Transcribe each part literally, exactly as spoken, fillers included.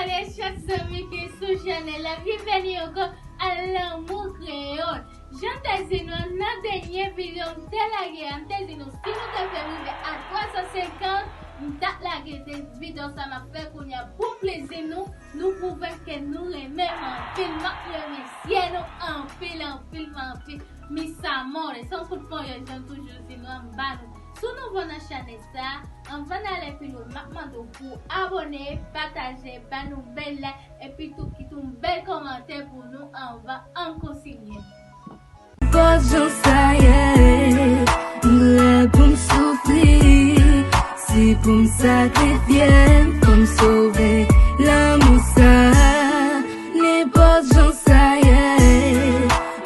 E chak zanmi ki sou chanèl la, byenveni ankò a Lanmou Kreyòl. Jan m te di nou an, nan dènye videyo m te lage a, m te di nou si nou te fè m rive a twa san senkant, m t ap lage de videyo sa m ap fè kounye a pou plezi nou. Nou pwouve ke nou renmen m anpil. M ap remèsye nou anpil, anpil, anpil. Mis amores, se yon kout ponyèt, jan m toujou di nou an, m ba nou. Si w nouvo nan chanèl sa, anvan n ale pi lwen, m ap mande w pou abòne, pataje, ba nou bèl like, epi tou kite yon bèl kòmantè pou nou anvan n kontinye. Nenpòt jan sa ye, m prè pou m soufri. Si pou m sakrifye m, pou m sove lanmou sa. Nenpòt jan sa ye,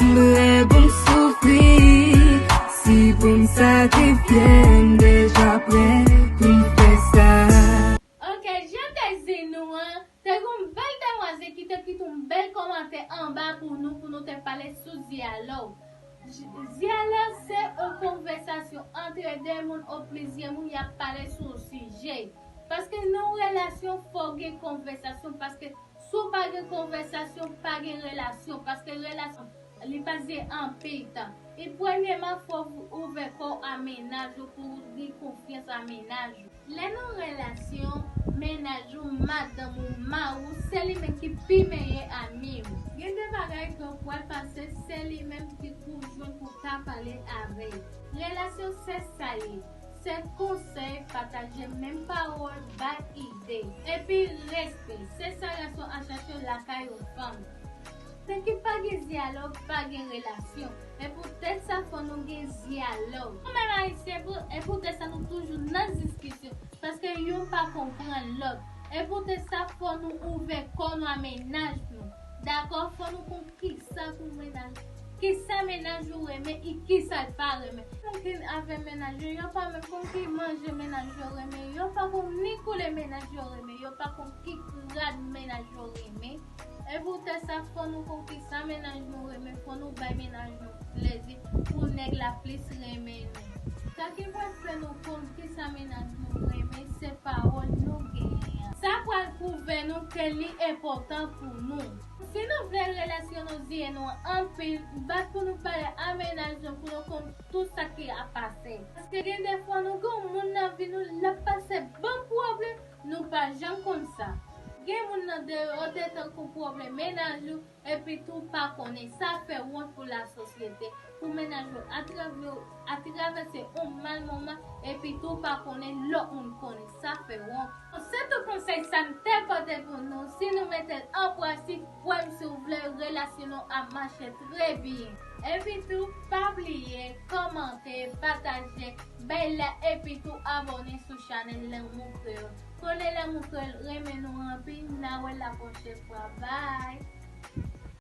m prè pou m soufri. Si pou m sakrifye m, deja prè pou m fè sa. Ok, jan m te di nou an, te gen yon bèl demwazèl ki te kite yon bèl kòmantè anba pou nou, pou nou te pale sou dyalòg. J-, dyalòg se yon konvèsasyon antre de moun ou plizyè moun y ap pale sou yon sijè. Paske nan yon relasyon, fò gen konvèsasyon, paske si w pa gen konvèsasyon, pa gen relasyon, paske relasyon, li pase anpil tan. E premyèman, fò w ouvè kò w a mennaj ou pou w gen konfyans a mennaj ou. Lè nan relasyon, mennaj ou, madanm ou, mari w, se li menm ki pi meyè ami w. Gen de bagay ke w pral pase, se li menm ki pou w jwenn pou w ka pale avè l. Relasyon se sa l ye. Se konsèy, pataje menm pawòl, bay ide. Epi respè. Se sa gason ap chache lakay yon fanm. Tanke pa gen dyalòg, pa gen relasyon. E poutèt sa, fò nou gen dyalòg. Nou menm Ayisyen, pou, e poutèt sa, nou toujou nan diskisyon. Paske youn pa konprann lòt. E poutèt sa, fò nou ouvè kò nou a mennaj nou. Dakò? Fò nou konn kisa pou mennaj. Kisa mennaj ou renmen e kisa l pa renmen. Moun ki avè mennaj yo, yo pa menm konn ki manje mennaj yo renmen. Yo pa konn ni koulè mennaj yo renmen. Yo pa konn ki rad mennaj yo renmen. E poutèt sa, fò nou konn kisa mennaj nou renmen, fò nou bay mennaj nou plezi pou nèg la plis renmen nou. Sa ki pral fè nou konn kisa mennaj nou renmen, se pawòl nou genyen an. Sa pral pwouve nou ke li enpòtan pou nou. Si nou vle relasyon nou zye nou anpil, bat pou nou pale a mennaj nou pou nou konn tout sa ki ap pase. Paske gen de fwa nou gen yon moun nan vi nou, l ap pase bon pwoblèm, nou pa janm konn sa. Gen moun nan deyò te tankou pwoblèm mennaj ou, epi tou pa konnen. Sa fè wont pou lasosyete, pou mennaj ou atravè, atravèse yon mal moman, epi tou pa konnen lòt moun konnen. Sa fè wont. Se tout konsèy sa m te pote pou nou. Si nou mete l an pratik, kwè m, si w vle relasyon nou ap mache trè byen. Epi tou, pa bliye kòmante, pataje, bay like, epi tou abòne sou chanèl Lanmou Kreyòl. Konnen Lanmou Kreyòl renmen nou anpil, n a wè la pwochèn fwa. Bye!